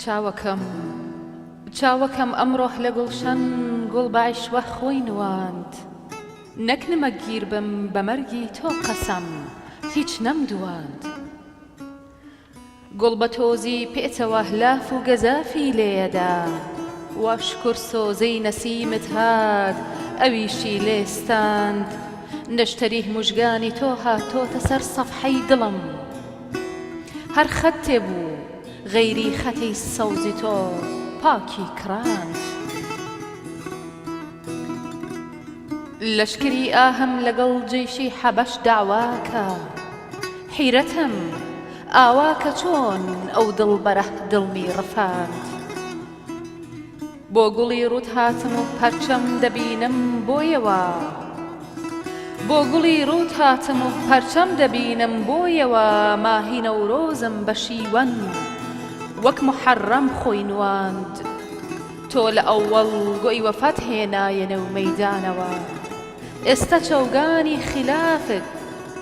چاوەکەم چاوەکەم ئەمڕۆه لە گوڵشەن گوڵ بە عیشوه خۆی نواند نەک نمەکگیر بم بە مەرگی تۆ قەسەم هیچ نەمدواند. گوڵ بە تۆزی پێتەوە لاف و گەزافی لێیەدا وا شوکر سۆزەی نەسیمت هات ئەویشی لێ ستاند نەشتەری موژگانی تۆ هاتۆتە سەر سەفحەی دڵم هەر خەتێ بوو غەیری خەتی سەوزی تۆ پاکی کڕاند. لەشکری ئاهم لەگەڵ جەیشی حەبەش دەعوا کە حیرەتم ئاوا کە چۆن ئەو دڵبەرە دڵمی ڕفاند. بۆ گوڵی ڕووت هاتم و پەرچەم دەبینم بۆیەوە بۆ گوڵی ڕووت هاتم و پەرچەم دەبینم بۆیەوە ماهی نەورۆزم بە شیوەن وەک موحەڕەم خۆی نواند. تۆ لە ئەوەڵ گۆی وەفات هێنایە نێو مەیدانەوە ئێستا چەوگانی خیلافت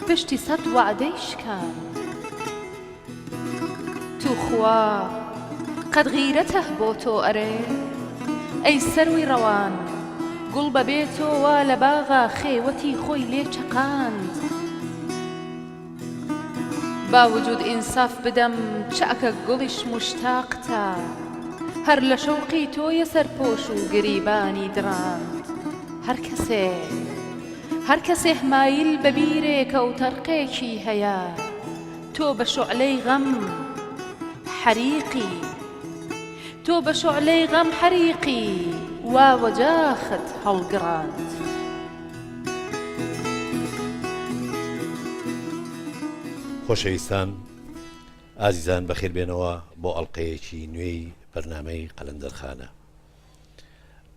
پشتی سەت وەعدەی شکاند توخوا قەت غیرەتە بۆ تۆ ئەرێ ئەی سەروی ڕەوان گوڵ بەبێ تۆ وا لە باغا خێوەتی خۆی لێ چەقاند. با وجود ئینساف بدەم چاکە گوڵیش موشتاقتە هەر لە شەوقی تۆیە سەرپۆش و گریبانی دڕاند هەر کەسێ هەر کەسێ مایل بە بیرێکە و تەرقێکی هەیە تۆ بە شوعلەی غەم حەریقی تۆ بە شوعلەی غەم حەریقی وا وەجاخت هەڵگڕاند. خۆشەویستان ئازیزان بەخێر بێنەوە بۆ ئەڵلقەیەکی نوێی بەرنمەی قەلەندەرخانە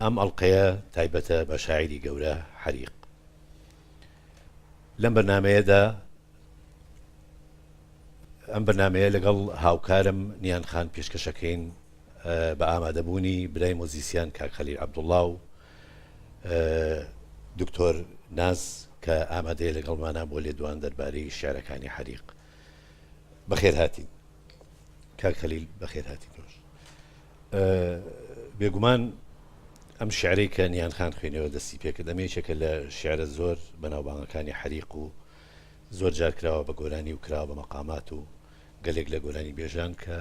ئەم ئەڵلقەیە تایبەتە بە شاعیری گەورە حەریق لەم بەرنمەیەدا ئەم بەرنمەیە لەگەڵ هاوکارم نیان خان پێشکەشەکەین بە ئامادەبوونی برای مۆزیسیان کاک خەلیل عەبدوڵڵا و دکتۆر ناز کە ئامادەیە لەگەڵمانە بۆ لێدوان دەربارەی شعرەکانی حەریق. بەخێر هاتین کاک خەلیل بەخێر هاتی تۆش. بێگومان ئەم شعرەی کە نیان خان خوێنەوە دەستی پێکرد ئەمە یەکێکە لە شعرە زۆر بەناوبانگەکانی حەریق و زۆر جار کراوە بە گۆرانی و کراوە بە مەقامات و گەلێک لە گۆرانیبێژان کە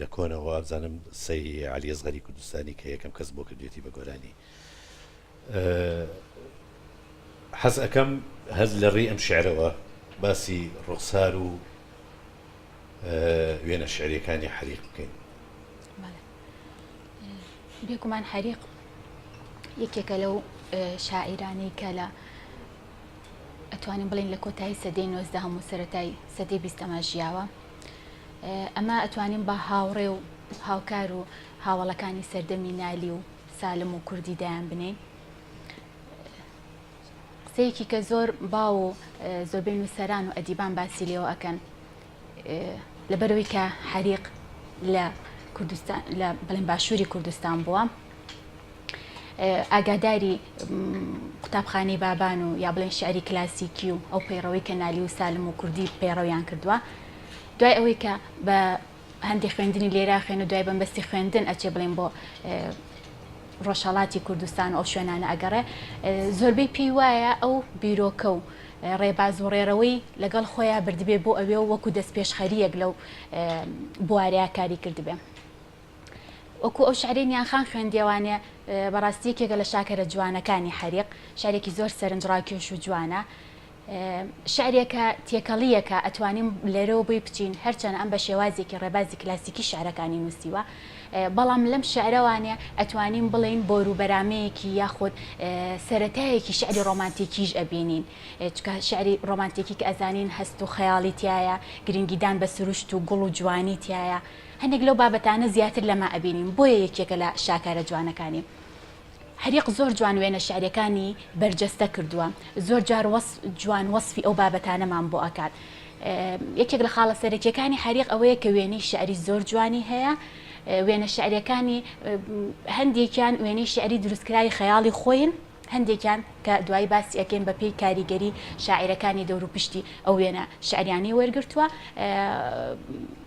لە کۆنەوە وابزانم سەی عەلی ئەسغەری کوردستانی کە یەکەم کەس بۆ کردوێتی بە گۆرانی حەز ئەکەم هەر لە ڕێی ئەم شعرەوە باسی ڕوخسار و وێنە شعریەکانی حەریق بکەین. بێگومان حەریق یەکێکە لەو شاعیرانەی کە لە ئەتوانین بڵێین لە کۆتایی سەدەی نۆزدەهەم و سەرەتای سەدەی بیستەما ژیاوە. ئەمە ئەتوانین بە هاوڕێ و هاوکار و هاوەڵەکانی سەردەمی نالی و سالم و کوردی دایان بنێین. قسەیەکی کە زۆر باو و زۆربەی نووسەران و ئەدیبان باسی لێوە ئەکەن لەبەرەوەی کە حەریق لە کوردستان لە بڵێن باشووری کوردستان بووە ئاگاداری قوتابخانەی بابان و یا بڵێن شعری کلاسیکی و ئەو پەیڕەوەی کە نالی و سالم و کوردی پەیڕەویان کردووە دوای ئەوەی کە بە هەندێک خوێندنی لێرا خوێن و دوای بەمبەستی خوێندن ئەچێ بڵێن بۆ ڕۆژهڵاتی کوردستان و ئەو شوێنانە ئەگەڕێ زۆربەی پێی وایە ئەو بیرۆکە و ڕێباز و ڕێڕەوەی لەگەڵ خۆیان بردبێ بۆ ئەوێ و وەکو دەستپێشخەریەک لەو بوارەیە کاری کردبێ. وەکو ئەو شعرەی نیان خان خوێندیەوانێ بەڕاستی یەکێکە لە شاکەرە جوانەکانی حەریق شعرێکی زۆر سەرنجڕاکێش و جوانە شعرێکە تێکەڵیەکە ئەتوانین لێرەوە بۆی بچین هەرچەند ئەم بە شێوازێکی ڕێبازی کلاسیکی شعرەکانی نووسیوە بەڵام لەم شعرەوانێ ئەتوانین بڵێین بۆروبەرامەیەکی یاخود سەرەتایەکی شعری ڕۆمانتیکیش ئەبینین چونکە شعری ڕۆمانتیکی کە ئەزانین هەست و خەیاڵی تیایە گرنگیدان بە سروشت و گوڵ و جوانی تیایە هەندێک لەو بابەتانە زیاتر لەما ئەبینین بۆیە یەکێکە لە شاکارە جوانەکانی. حەریق زۆر جوان وێنە شعریەکانی بەرجەستە کردووە زۆر جار وەس جوان وەسفی ئەو بابەتانەمان بۆ ئەکات یەکێک لە خاڵە سەرەکیەکانی حەریق ئەوەیە کە وێنەی شعری زۆر جوانی هەیە وێنە شعریەکانی هەندێکیان وێنەی شعری دروستکراوی خەیاڵی خۆین. هەندێکیان کە دوایی باسی ئەکەین بە پێی کاریگەری شاعیرەکانی دەوروپشتی ئەو وێنە شیعریانەی وەرگرتووە.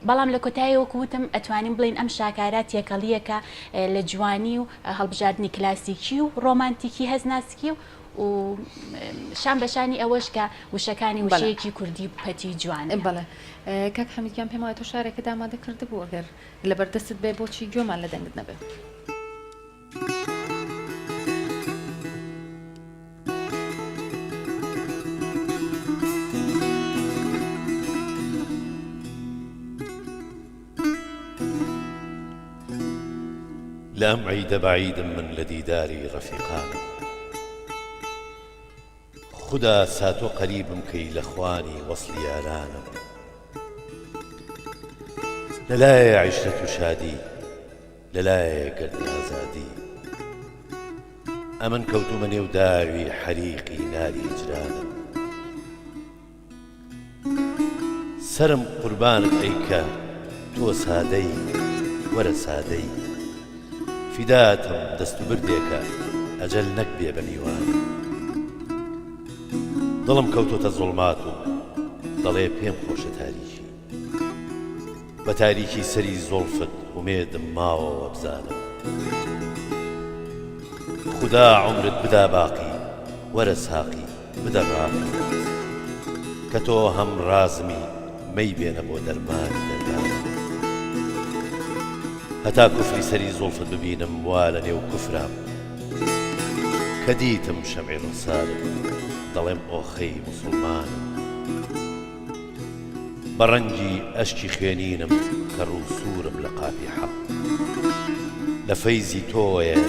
بەڵام لە کۆتایی وەکو وتم ئەتوانین بڵێین ئەم شاکارە تێکەڵییەکە لە جوانی و هەڵبژاردنی کلاسیکی و ڕۆمانتیکی هەستناسکی و شان بە شانی ئەوەش کە وشەکانی وشەیەکی کوردی پەتی جوانە. بەڵێ کاک حەمید گیان پێم وایە تۆ شارێکت ئامادە کردبوو ئەگەر لەبەر دەستت بێ بۆچی گوێمان لە دەنگت نەبێ؟ لە ئەم عیدە بەعیدم من لە دیداری ڕەفیقانم خودا ساتۆ قەریبم کەی لە خوانی وەسڵی یارانم لە لایێ عیشرەت و شادی لە لایێ گەردن ئازادی ئەمن کەوتوومە نێو داوی حەریقی ناری هیجرانم سەرم قوربانت ئەی کە تۆ سادەی وەرە سادەی فیداتم دەست و بردێکە ئەجەل نەک بێ بە میوانم دڵم کەوتۆتە زوڵمات و دەڵێ پێم خۆشە تاریکی بە تاریکی سەری زوڵفت ئومێدم ماوە وەبزانم خودا عومرت بدا باقی وەرە ساقی بدە ڕاقی کە تۆ هەم ڕازمی مەی بێنە بۆ دەرمانی دەردانم هەتا کوفری سەری زوڵفت ببینم وا لە نێو کوفرام کە دیتم شەمعی ڕوخسارت دەڵێم ئۆخەی موسوڵمانم. بە ڕەنگی ئەشکی خوێنینم کە ڕوو سوورم لە قاپی حەق لە فەیزی تۆیە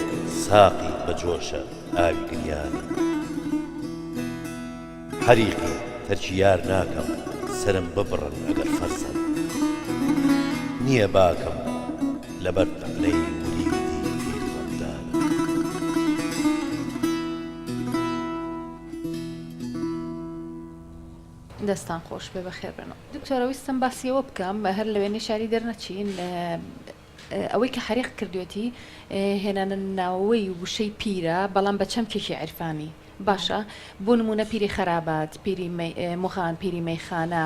ساقی بە جۆشە ئاوی گریانم حەریقی تەرکی یار ناکەم سەرم ببڕن ئەگەر فەرزە نییە باکم لەبەر تەعنەی مریدی پیری ڕەندانم. دەستان خۆش بێ بەخێر بێنەوە. دکتۆرە ویستم باسی ئەوە بکەم هەر لە وێنەی شاری دەرنەچین ئەوەی کە حەریق کردوێتی هێنانە ناوەوەی وشەی پیرە بەڵام بە چەمکێکی عیرفانی باشە بۆ نمونە پیری خەرابات پیری موغان پیری مەیخانە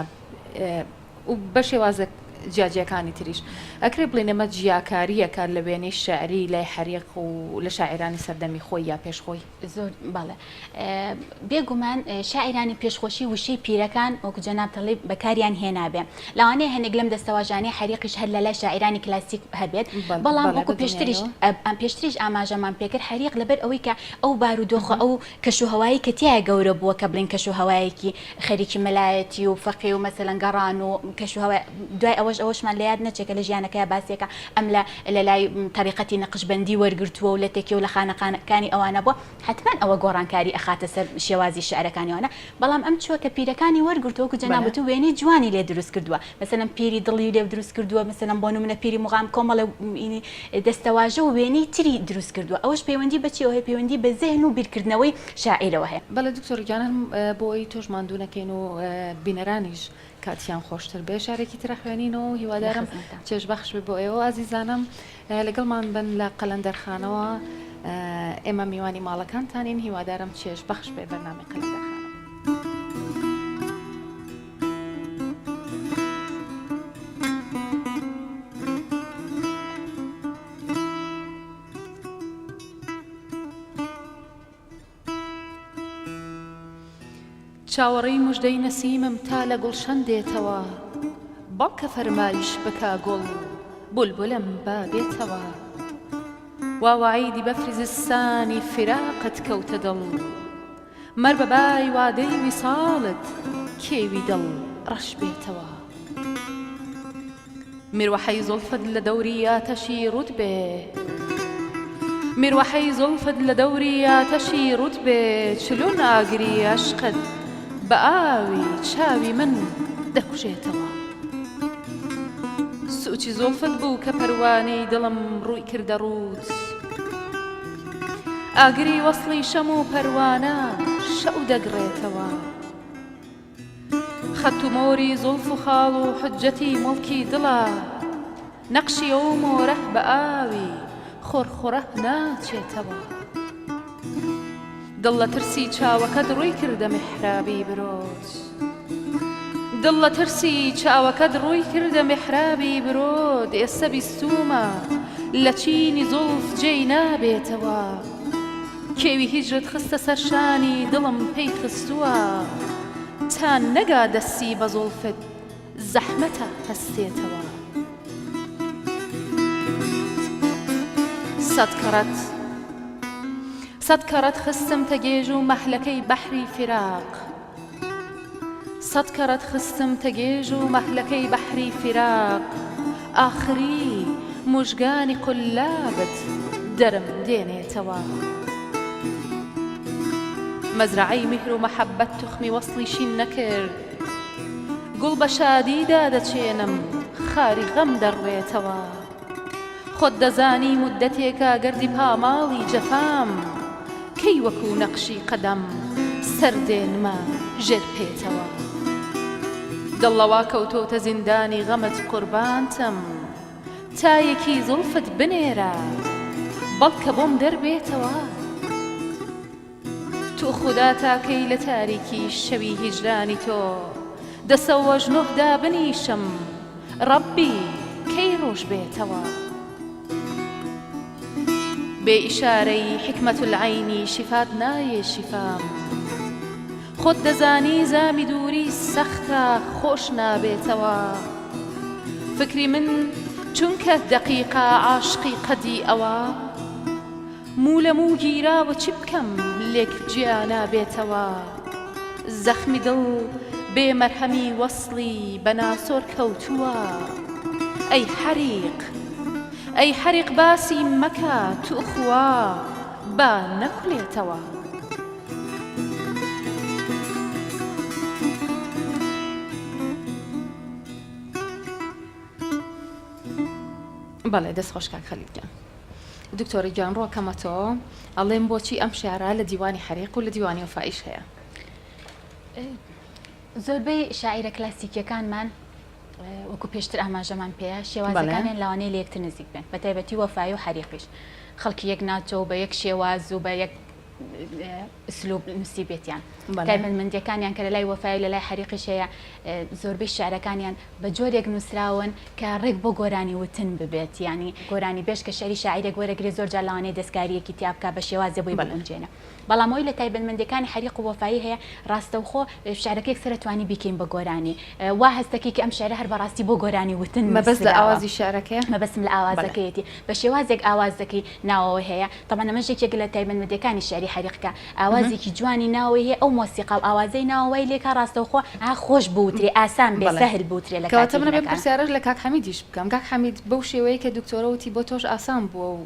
و بە شێوازە جیاجیاکانی تریش ئەکرێ بڵێین ئەمە جیاکارییەکە لە وێنەی شیعری لای حەریق و لە شاعیرانی سەردەمی خۆی یا پێش خۆی؟ زۆر بەڵێ بێ گومان شاعیرانی پێش خۆشی وشەی پیرەکان وەکو جەنابت ئەڵێی بەکاریان هێنابێ لەوانەیە هەنێک لەم دەستەواژانەی حەریقیش هەر لەلای شاعیرانی کلاسیک هەبێت بەڵام وەکو پێشتریش پێشتریش ئاماژەمان پێکرد حەریق لەبەر ئەوەی کە ئەو بارودۆخە ئەو کەشوهەوایەی کە تیایا گەورە بووە کە بڵێین کەشوهەوایەکی خەریکی مەلایەتی و فەقێ و مەسەلەن گەڕان و کەشوهەوای دوای ئەوەش ئەوەشمان لە یاد نەچێ کە لە ژیانەکەیا باسیەکە ئەم لە لە لای تەریقەتی نەقشبەندی وەرگرتووە و لە تەکیە و لە خانەقاکانی ئەوانە بووە حەتمەن ئەوە گۆڕانکاری ئەخاتە سەر شێوازی شیعرەکانی ئەوانە بەڵام ئەم چووە کە پیرەکانی وەرگرتووە وەکو جەنابت و وێنەی جوانی لێ دروست کردووە مەسەلەن پیری دڵی لێ دروست کردووە مەسەلەن بۆ نمونە پیری موغام کۆمەڵێ دەستەواژە و وێنەی تری دروست کردووە ئەوەش پەیوەندی بە چیەوە هەیە پەیوەندی بە زێهن و بیرکردنەوەی شاعیرەوە هەیە. بەڵێ دکتۆر گیان هەر بۆ ئەوەی تۆش ماندوو نەکەین و بینەرانیش کاتیان خۆشتر بێ شارێکی تر ئەخوێنینەوە و هیوادارم چێژبەخش بێ بۆ ئێوە ئازیزانم لەگەڵمان بن لە قەلەندەرخانەوە ئێمە میوانی ماڵەکانتانین هیوادارم چێژبەخش بێ بەرنامەی قەلەندەرخانە. چاوەڕێی موژدەی نەسیمم تا لە گوڵشەن دێتەوە بەڵکە فەرمایش بکا گوڵ بولبولم با بێتەوە وا وەعیدی بەفری زستانی فیراقت کەوتە دڵ مەر بە بای وادەی ویساڵت کێوی دڵ ڕەش بێتەوە. میروەحەی زوڵفت لە دەوری ئاتەشی ڕووت بێ میروەحەی زوڵفت لە دەوری ئاتەشی ڕووت بێ چلۆن ئاگری عەشقت بە ئاوی چاوی من دەکوژێتەوە سوچی زوڵفت بوو کە پەروانەی دڵم ڕووی کردە ڕووت ئاگری وەسڵی شەم و پەروانە شەو دەگڕێتەوە. خەت و مۆری زوڵف و خاڵ و حوججەتی موڵکی دڵە نەقشی ئەو مۆرە بە ئاوی خۆرخۆرە ناچێتەوە. دڵ لە ترسی چاوەکەت ڕووی کردە میحرابی برۆت. دڵ لە ترسی چاوەکەت ڕووی کردە میحرابی برۆت ئێستە بیستوومە لە چینی زوڵف جێی نابێتەوە کێوی هیجرت خستە سەر شانی دڵم پێی خستووە تا نەگا دەستی بە زوڵفت زەحمەتە هەستێتەوە. سەد کەڕەت سەد کەڕەت خستمتە گێژ و مەهلەکەی بەحری فیراق سەد کەڕەت خستمتە گێژ و مەهلەکەی بەحری فیراق ئاخری موژگانی قوللابت دەرم دێنێتەوە مەزرەعەی میهر و مەحەببەت توخمی وەسڵی شین نەکرد گوڵ بە شادی دادەچێنم خاری غەم دەڕوێتەوە خۆت دەزانی موددەتێکە گەردی پاماڵی جەفام کەی وەکوو نەقشی قەدەم سەر دێنمە ژێر پێتەوە دڵ لەوا کەوتۆتە زیندانی غەمت قوربانتم تایەکی زوڵفت بنێرە بەڵکە بۆم دەربێتەوە. توخودا تا کەی لە تاریکی شەوی هیجرانی تۆ دەسەوەژ نوه دابنیشم ڕەبی کەی ڕۆژ بێتەوە بێ ئیشارەی حیکمەت العەینی شیفات نایێ شیفام خۆت دەزانی زامی دووری سەختە خۆش نابێتەوە فکری من چونکە دەقیقە عاشقی قەدی ئەوە موو لە موو گیراوە چ بکەم لێک جیا نابێتەوە زەخمی دڵ بێ مەرهەمی وەسڵی بە ناسۆر کەوتووە ئەی حەریق ئەی حەریق باسی مەکە توخوا با نەکولێتەوە. بەڵێ دەست خۆش کاک خەلیل گیان. دکتۆرە گیان ڕۆکەمە تۆ ئەڵێم بۆچی ئەم شعرە لە دیوانی حەریق و لە دیوانی وەفاییش هەیە؟ زۆربەی شاعیرە کلاسیکیەکانمان وەکو پێشتر ئاماژەمان پێیە شێوازەکانیان لەوانەیە لە یەکتر نزیک بن بە تایبەتی وەفایی و حەریقیش خەڵکی یەک ناچۆ و بە یەک شێواز و بە یەک ئسلوب نووسیبێتیان تایبەتمەندیەکانیان کە لە لای وەفای لە لای حەریقیش هەیە زۆربەی شعرەکانیان بە جۆرێک نووسراون کە ڕێک بۆ گۆرانی وتن ببێت یانی گۆرانی بێژ کە شعری شاعیرێک وەرەگرێ زۆر جار لەوانەیە دەستکارییەکی تیا بکا بە شێوازێ بۆی بگونجێنێ بەڵام ئەوەی لە تایبەتمەندیەکانی حەریق و وەفایی هەیە ڕاستەوخۆ شعرەکە یەکسەر توانی بیکەین بە گۆرانی وا هەستەکەی کە ئەم شعرە هەر بەڕاستی بۆ گۆرانی وتن مەبەست لە ئاوازی شعرەکەیە؟ مەبەستم لە ئاوازەکەیەتی بە شێوازێک ئاوازەکەی ناوەوەی هەیە تەبعەن ئەمەش یەکێکە لە تایبەتمەندیەکانی شیعری حەریق کە ئاوازێکی جوانی ناوەوەی هەیە ئەو مۆسیقا و ئاوازەی ناوە وای لێکا ڕاستەوخۆ ئا خۆش بوترێ ئاسان بێ سەهل بوترێ لە کەواتە کاتی من ئەبێ هینەکان. پرسیارەش لە کاک حەمیدیش بکەم کاک حەمید بەو شێوەیەی کە دکتۆرە وتی بۆ تۆش ئاسان بووە و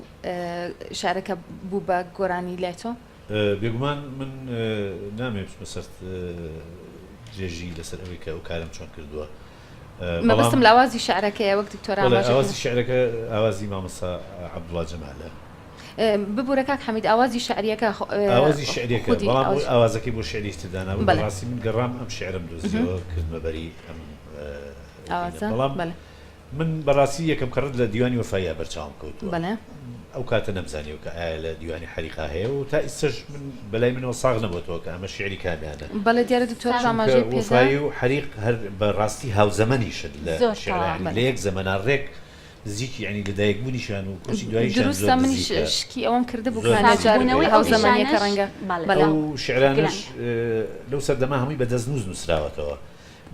شعرەکە بوو بە گۆرانی لای تۆ؟ بێگومان من نامەوێ بچمە سەر درێژی لەسەر ئەوەی کە ئەو کارەم چۆن کردووە بەڵام مەبەستم لە ئاوازی شعرەکەیە وەک دکتۆرە بەڵێ ئاماژەی ئاوازی شعرەکە ئاوازی مامۆستا عەبدوڵا جەمالە. ببورە کاک حەمید ئاوازی شعریەکە ئاوازی شعریەکە خودی بەڵام ئاوازی ئاوازەکەی بۆ شعری تر دانابوو بەڵێ بەڕاستی من گەڕام ئەم شعرەم دۆزیەوە کردمە بەری ئەم هینە ئاوازە بەڵام بەڵێ. من بەڕاستی یەکەم کەڕەت لە دیوانی وەفاییا بەرچاوم کەوتووە بەڵێ. ئەو کاتە نەمزانیوە کە ئایا لە دیوانی حەریقا هەیە و تا ئیستەش من بەلای منەوە ساغ نەبۆتەوە کە ئەمە شیعری کامیانە. بەڵێ دیارە دکتۆرش چونکە ئاماژەی پێدا. وەفایی و حەریق هەر بە ڕاستی هاوزەمەنیشن لە زۆر شیعرا تەواو. یانی لە بەڵێ. یەک زەمەنا ڕێک نزیکی یانی لە دایک بوونیشیان و کۆچی دواییشیان زۆر دروستە منیش نزیکە. شکی ئەوەم کردبوو زۆر کە نەجار نزیکە. ساغبوونەوەی ئەو هاوزەمەنیەکە ئیشانەش ڕەنگە بەڵێ بەڵێ. ئەو شیعرانەش گرنگە. لەو سەردەمە هەمووی بە دەستنووس نووسراوەتەوە.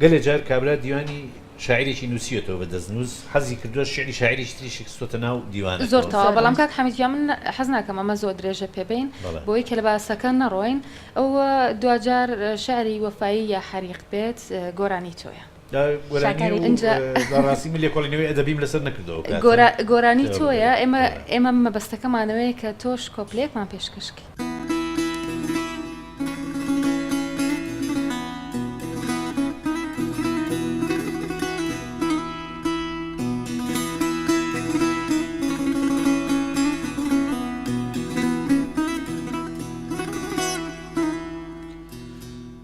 گەلێ جار کابرا دیوانی شاعیرێکی نووسیوەتەوە بە دەستنووس، حەزی کردووە شیعری شاعیرێکی تریشی خستۆتە ناو زۆر دیوانەکەوە. تەواو بەڵام کاک حەمید گیان من حەز ناکەم ئەمە زۆر درێژە پێ بەین بۆی کە لە باسەکە نەڕۆین ئەوە دواجار شعری وەفایی یا حەریق بێت گۆرانی تۆیە. گۆرانی و ئینجا بەڕاستی من لێکۆڵینەوەی ئەدەبیم لەسەر نەکردەوە ئەو کاتە. گۆرانی تۆیە ئێمە ئێمە مەبەستەکەمان ئەوەیە کە تۆش کۆپلەیەکمان پێشکەش کەی.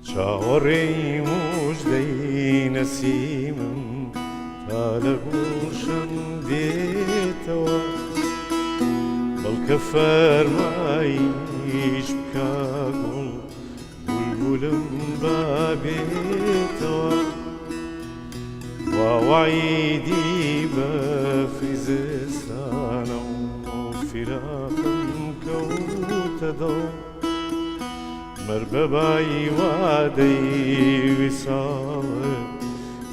چاوەڕێی موژدەی نەسیمم تا لە گوڵشەن دێتەوە بەڵکە فەرمایش بکا. کا گوڵ بولبولم با بێتەوە وا وەعیدی بەفری زستانە و فیراقم کەوتە دڵ مەر بە بای وادەی ویساڵت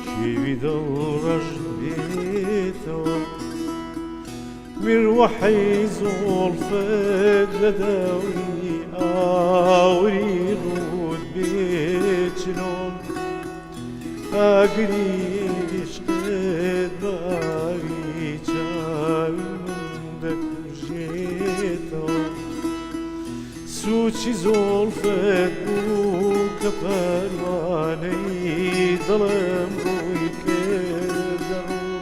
کێوی دڵ ڕەش بێتەوە. میروەحەی زوڵفت لە دەوری ئاوری ڕووت بێچنۆم ئاگری عیشقت بە ئاوی چاوی من دەکوژێتەوە سوچی زوڵفت بوو کە پەروانەی دڵم ڕووی کردە ڕوو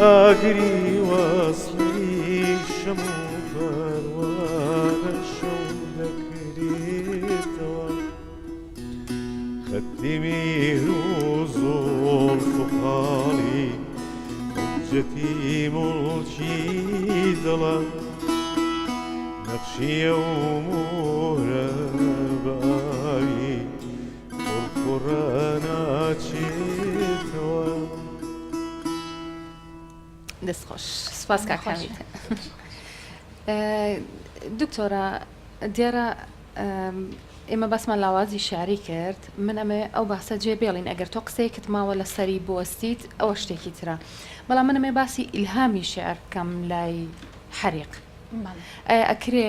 ئاگری وەسڵی شەم و پەروانە شەو دەکرێتەوە خەتی میر و زوڵف و خاڵی حجەتی موڵکی دڵە نەخشی ئەو مۆرە بە ئاوی قوڕقوڕە ناچێتەوە. دەست خۆش سپاس کاک حامید. دکتۆرە دیارە ئێمە باسمان لاوازی شعری کرد من ئەمێ ئەو باسە جێ بێڵین ئەگەر تۆ قسەیەکت ماوە لەسەری بوەستیت ئەوە شتێکی ترە بەڵام من ئەمێ باسی ئیلهامی شعر بکەم لای حەریق ئایا ئەکرێ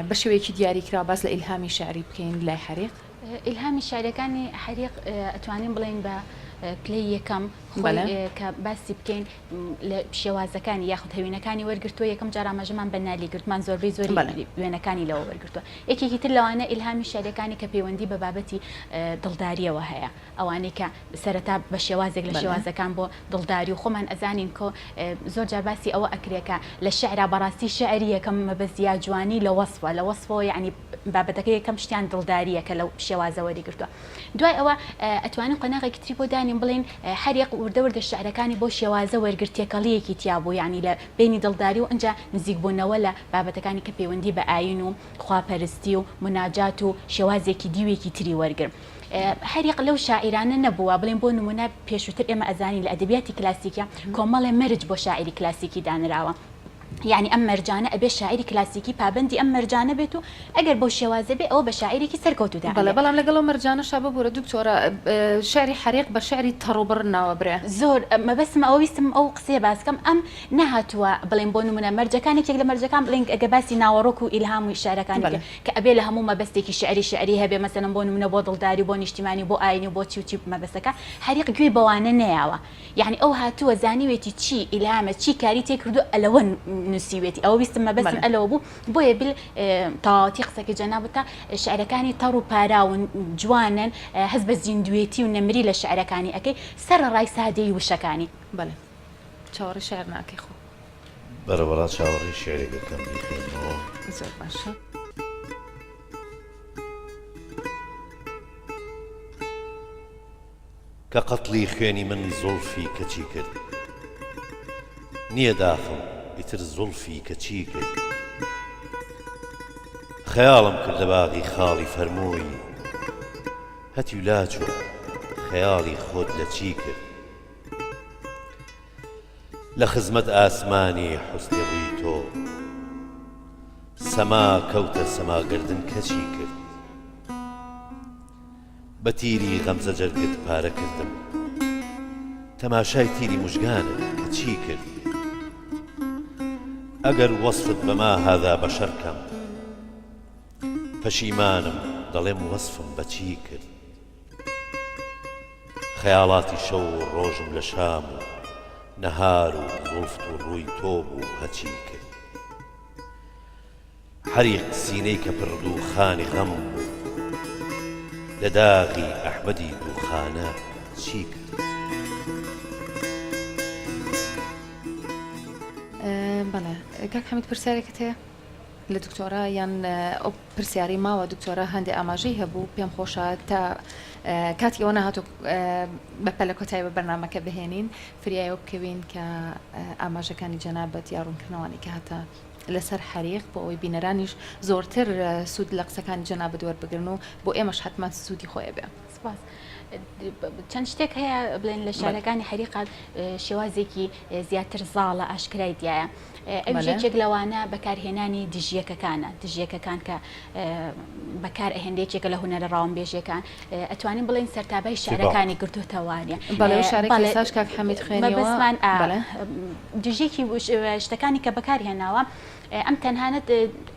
بە شێوەیەکی دیاریکراو باس لە ئیلهامی شعری بکەین لای حەریق؟ ئیلهامی شعرەکانی حەریق ئەتوانین بڵێین بە پلەی یەکەم خۆی کە باسی بکەین لە شێوازەکانی یاخود هەوینەکانی وەرگرتووە یەکەم جار ئاماژەمان بە نالی گرتمان زۆربەی زۆری وێنەکانی لەوە وەرگرتووە یەکێکی تر لەوانە ئیلهامی شعرەکانی کە پەیوەندی بە بابەتی دڵداریەوە هەیە ئەوانەی کە سەرەتا بە شێوازێک لە شێوازەکان بۆ دڵداری و خۆمان ئەزانین کۆ زۆر جار باسی ئەوە ئەکرێ کە لە شعرا بەڕاستی شعری یەکەم مەبەست یا جوانی لە وەسفە لە وەسفەوە یعنی بابەتەکە یەکەم شتیان دڵداریە کە لەو شێوازە وەریگرتووە دوای ئەوە ئەتوانین قۆناغێکی تری بۆ دانین بڵێین هەریەک وردە وردە شعرەکانی بۆ شێوازە وەرگرت تێکەڵیەکی تیا بوو یعنی لە بینی دڵداری و ئینجا نزیکبوونەوە لە بابەتەکانی کە پەیوەندی بە ئایین و خواپەرستی و موناجات و شێوازێکی دیوێکی تری وەرگر. هەریەک لەو شاعیرانە نەبووە بڵێن بۆ نموونە پێشووتر ئێمە ئەزانین لە ئەدەبیاتی کلاسیکیا کۆمەڵێ مەرج بۆ شاعیری کلاسیکی دانراوە یعنی ئەم مەرجانە ئەبێ شاعیری کلاسیکی پابەندی ئەم مەرجانە بێت و ئەگەر بەو شێوازە بێ ئەوە بە شاعیرێکی سەرکەوتوو بەڵێ دائەنرێ. بەڵام لەگەڵ ئەو مەرجانەشا ببورە دکتۆرە شعری حەریق بە شعری تەڕ و بڕ ناوەبرێ. زۆر مەبەستم ئەوە ویستم ئەو قسەیە باس کەم ئەم نەهاتووە بڵێن بۆ نموونە مەرجەکان یەکێک لە مەرجەکان بڵێن ئەگەر باسی ناوەڕۆک و ئیلهام و شعرەکانی بکەین کە ئەبێ لە هەموو مەبەستێکی شیعری شیعری هەبێ مەسەلەن بۆ نموونە بۆ دڵداری و بۆ نیشتیمانی و بۆ ئاینی و بۆ چی و چی مەبەستەکە حەریق گوێی بەوانە نەیاوە یەعنی ئەو هاتووە زانیوێتی چی ئیلهامە چی کاری تێ کردووە ئەلەوە نووسیوێتی ئەوە ویستم مەبەستم ئەلەوە بوو بۆیە بل تەواوەتی قسەکەی جەنابتە شیعرەکانی تەڕ و پاراون جوانن هەست بە زیندوێتی و نەمری لە شیعرەکانی ئەکەی سەرەڕای سادەیی وشەکانی. بەڵێ چاوەڕێی شیعر ناکەی خۆ. بەرە وەڵا چاوەڕێی شیعرێک ئەکەم بیخوێنمەوە. زۆر باشە. کە قەتڵی خوێنی من زوڵفی کەچی کرد نییە داخم ئیتر زوڵفی کەچی کرد خەیاڵم کرد لە باغی خاڵی فەرمووی هەتیو لاچۆ خەیاڵی خۆت لە چی کرد لە خزمەت ئاسمانی حوسنی ڕووی تۆ سەما کەوتە سەماگردن کەچی کرد بە تیری غەمزە جەرگت پارە کردم تەماشای تیری موژگانت کە چی کرد ئەگەر وەسفت بەما هذا بەشەر کەم پەشیمانم دەڵێم وەسفم بە چی کرد خەیاڵاتی شەو و ڕۆژم لە شام و نەهار و زوڵفت و ڕووی تۆ بوو هەچی کرد حەریق سینەی کە پڕ دووخانی غەم بوو لە داغی ئەحمەدی دووخانە چی کرد؟ بەڵێ کاک حەمید پرسیارێکت هەیە لە دکتۆرە یان ئەو پرسیارەی ماوە دکتۆرە هەندێ ئاماژەی هەبوو پێم خۆشە تا کاتی ئەوە نەهاتوو بە پەلە کۆتایی بە بەرنامەکە بهێنین فریایەوە بکەوین کە ئاماژەکانی جەنابت یا ڕوونکردنەوانی کە هەتا. لەسەر حەریق بۆ ئەوەی بینەرانیش زۆرتر سوود لە قسەکانی جەنابت وەربگرن و بۆ ئێمەش حەتمەن سوودی خۆی ئەبێ. سپاس. چەند شتێک هەیە بڵێن لە شارەکانی حەریقا شێوازێکی زیاتر زاڵە ئاشکرای دیایە ئەویش یەکێک لەوانە بەکارهێنانی دژیەکەکانە دژیەکەکان کە بەکار ئەهێنرێ یەکێکە لە هونەرە ڕاوەنبێژیەکان ئەتوانین بڵێین سەرتابای شعرەکانی گرتوتەوانە بەڵێ شارێکی ساش کاک حەمید خوێنیەوە مەبەستمان دژێکی شتەکانی کە بەکار هێناوە ئەم تەنهانەت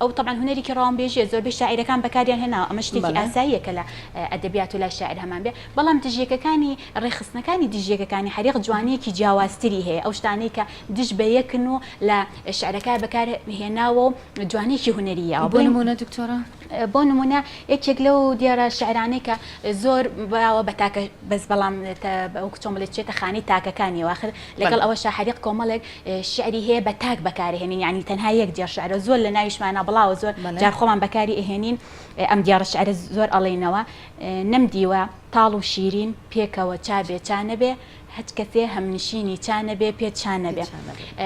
ئەو تەبعەن هونەرێکی ڕەوانبێژیە زۆربەی شاعیرەکان بەکاریان هێناوە ئەمە شتێکی ئاساییە کە لە ئەدەبیات و لای شاعیر هەمان بێ بەڵام دژیەکەکانی ڕێکخستنەکانی دژیەکەکانی حەریق جوانیەکی جیاوازتری هەیە ئەو شتانەی کە دژ بە یەکن و لە شعرەکە بەکار هێناوە و جوانیەکی هونەری یاوە بۆ نمونە دکتۆرە؟ بۆ نمونە یەکێک لەو دیارە شعرانەی کە زۆر باوە بە تاکە بەس بەڵام وەکو چۆن بڵێ چێتە خانەی تاکەکانیەوە ئاخر لەگەڵ ئەوەشا حەریق کۆمەڵێک شیعری هەیە بە تاک بەکاری هێنین یانی تەنها یەک دێڕ شعرە زۆر لە ناویشمانا بڵاوە زۆر جار خۆمان بەکاری ئەهێنین ئەم دێڕە شعرە زۆر ئەڵێینەوە نەمدیوە تاڵ و شیرین پێکەوە چا بێ چا نەبێ هەچ کەسێ هەمنشینی چا نەبێ پێت شا نەبێ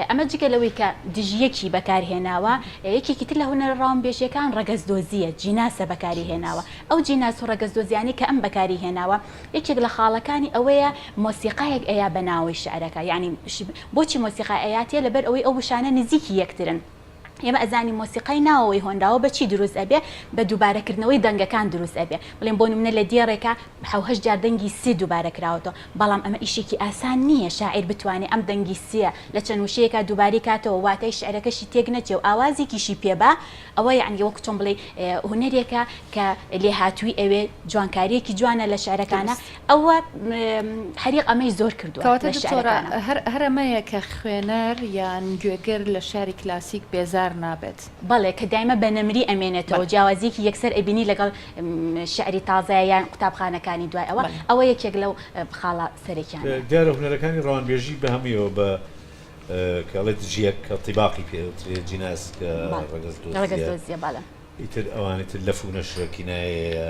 ئەمە جگە لەوەی کە دژیەکی بەکار هێناوە یەکێکی تر لە هونەرە ڕاونبێژیەکان ڕەگەزدۆزییە جیناسە بەکاری هێناوە ئەو جیناس و ڕەگەزدۆزیانەی کە ئەم بەکاری هێناوە یەکێک لە خاڵەکانی ئەوەیە مۆسیقایەک ئەیا بە ناوەی شعرەکە یانی بۆچی مۆسیقا ئەیاتێ لەبەر ئەوەی ئەو وشانە نزیکی یەکترن ئێمە ئەزانین مۆسیقای ناوەوەی هۆنراوە بە چی دروست ئەبێ بە دووبارە کردنەوەی دەنگەکان دروست ئەبێ بڵێن بۆ نمونە لە دێڕێکا حەو هەشت جار دەنگی سی دووبارە کراوەتەوە بەڵام ئەمە ئیشێکی ئاسان نییە شاعیر بتوانێ ئەم دەنگی سیە لە چەند وشەیەکا دووبارەی کاتەوە واتای شعرەکەشی تێک نەچێ و ئاوازێکیشی پێ با ئەوە یەعنی وەکو چۆن بڵێی هونەرێکە کە لێهاتووی ئەوێ جوانکارییەکی جوانە لە شعرەکانا ئەوە حەریق ئەمەی زۆر کردووە کەواتە لە دکتۆرە شعرەکانا. هەر هەر ئەمەیە کە خوێنەر یان گوێگر لە شعری کلاسیک بێزار نابێت. بەڵێ کە دایمە بە نەمری ئەمێنێتەوە بەڵێ. جیاوازییەکی یەکسەر ئەبینی لەگەڵ شعری تازە یان قوتابخانەکانی دوای ئەوە بەڵێ. ئەوە یەکێک لەو خاڵە سەرەکیانەیە. دیارە هونەرەکانی ڕەوانبێژی بە هەموویەوە بە کە ئەڵێ دژیەک کە طیباقی پێ ئەوترێ جیناس کە بەڵێ ڕەگەز دۆزییە ڕەگەزدۆزییە بەڵێ. ئیتر ئەوانی تر لەف و نەشرە کینایەیە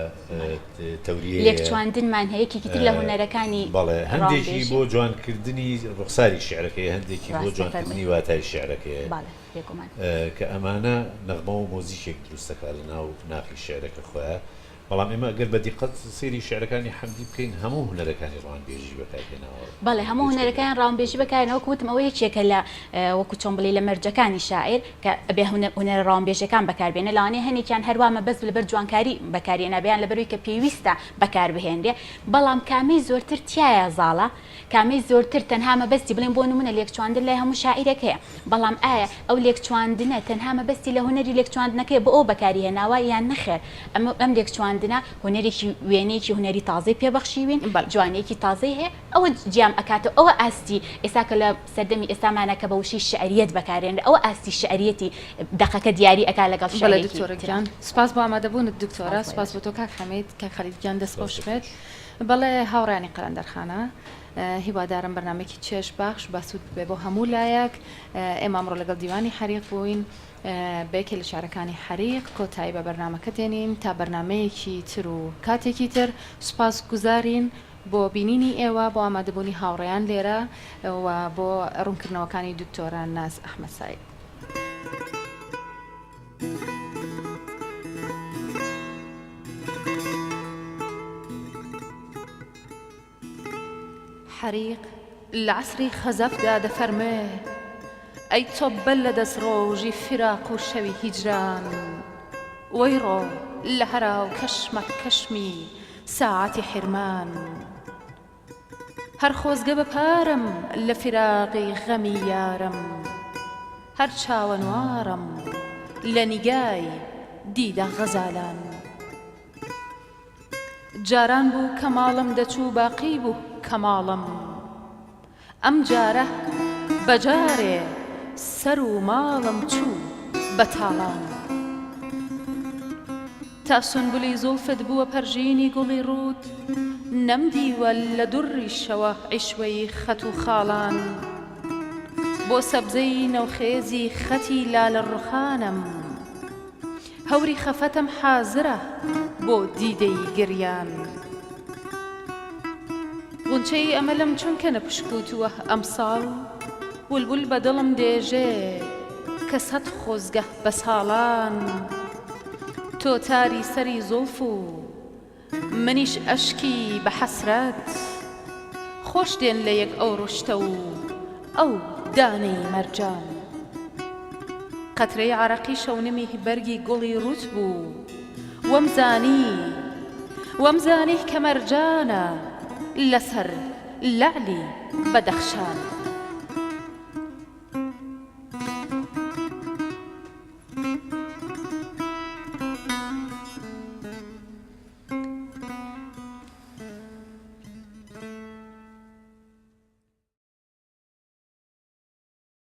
تەوریەیە. لێکچواندنمان هەیە یەکێکی تر لە هونەرەکانی بەڵێ هەندێکی ڕەوانبێژی. بۆ جوانکردنی ڕوخساری شیعرەکەیە هەندێکی بۆ ڕاست دەفەرمووی. جوانکردنی واتای شیعرەکەیە بەڵێ بێگومان. کە ئەمانە نەغمە و مۆزیکێک دروست دەکات لە ناو ناخی شیعرەکە خۆیا بەڵام ئێمە گەر بە دیقەت سەیری شیعرەکانی حەمدی بکەین هەموو هونەرەکانی ڕەوانبێژی بەکارهێناوە. بەڵێ هەموو هونەرەکانی ڕەوانبێژی بەکارهێناوە وەکو وتم ئەوە یەکێکە لە وەکو چۆن بڵێی لە مەرجەکانی شاعیر کە ئەبێ هونەرە ڕەوانبێژەکان بەکاربێنێ لەوانەیە هەنێکیان هەروا مەبەست لەبەر جوانکاری بەکارهێنابێ یان لەبەرئەوەی کە پێویستە بەکاربهێنرێ بەڵام کامەی زۆرتر تیایا زاڵە کامەی زۆرتر تەنها مەبەستی بڵێن بۆ نمونە لێکچواندن لای هەموو شاعیرێک هەیە بەڵام ئایا ئەو لێکچواندنە تەنها مەبەستی لە هونەری لێکچواندنەکەیە بۆ ئەوە بەکاری هێناوە یان نەخێر ئەمە ئەم لێکچواندنە هونەرێکی وێنەیەکی هونەری تازەی پێ بەخشیوین بەڵێ. جوانیەکی تازەی هەیە ئەوە جیام ئەکاتەوە ئەوە ئاستی ئێستا کە لە سەردەمی ئێستامانە کە بە وشەی شعریەت بەکارێنرێ ئەوە ئاستی شعریەتی دەقەکە دیاری ئەکا لەگەڵ بەڵێ شعرێکی دکتۆرە ترا. گیان سوپاس بۆ ئامادەبوونت دکتۆرە سوپاس بۆ سوپاس ئێوەش. بۆ تۆ کاک حەمید کاک خەلیل گیان دەست سوپاس خۆش بێت دەکەم. بەڵێ هاوڕێیانی قەلەندەرخانە هیوادارم بەرنامەیەکی چێژ بەخش بەسوود بێ بۆ هەموو لایەک ئێمە ئەمڕۆ لەگەڵ دیوانی حەریق بووین بە یەکێ لە شعرەکانی حەریق کۆتایی بە بەرنامەکە دێنین تا بەرنامەیەکی تر و کاتێکی تر سوپاس گوزارین بۆ بینینی ئێوە بۆ ئامادەبوونی هاوڕێیان لێرە و بۆ ڕوونکردنەوەکانی دکتۆرە ناز ئەحمەد سەعید. حەریق لە عەسری خەزەفدا دەفەرموێ، ئەی تۆبە لە دەس ڕۆژی فیراق و شەوی هیجران، وەی ڕۆ لە هەرا و کەشمە کەشمی ساعەتی حیرمان. هەر خۆزگە بە پارم لە فیراقی غەمی یارم، هەر چاوەنواڕم لە نیگای دیدە غەزالان. جاران بوو کە ماڵم دەچوو باقی بوو کەماڵم ئەم جارە بە جارێ سەر و ماڵم چوو بە تاڵان تا سونبولی زوڵفت بووە پەرژینی گوڵی ڕووت نەمدیوە لە دوڕیشەوە عیشوەی خەت و خاڵان بۆ سەبزەی نەوخێزی خەتی لالە ڕوخانم هەوری خەفەتم حازرە بۆ دیدەی گریان. غونچەی ئەمەلم چونکە نەپشکووتووە ئەمساڵ بولبول بە دڵم دێژێ. کە سەت خۆزگە بە ساڵان تۆ تاری سەری زوڵف و منیش ئەشکی بە حەسرەت خۆش دێن لە یەک ئەو ڕشتە و ئەو دانەی مەرجان. قەترەی عەرەقی شەونمی بەرگی گوڵی ڕووت بوو وەم زانی وەم زانی کە مەرجانە لەسەر لەعلی بەدەخشان.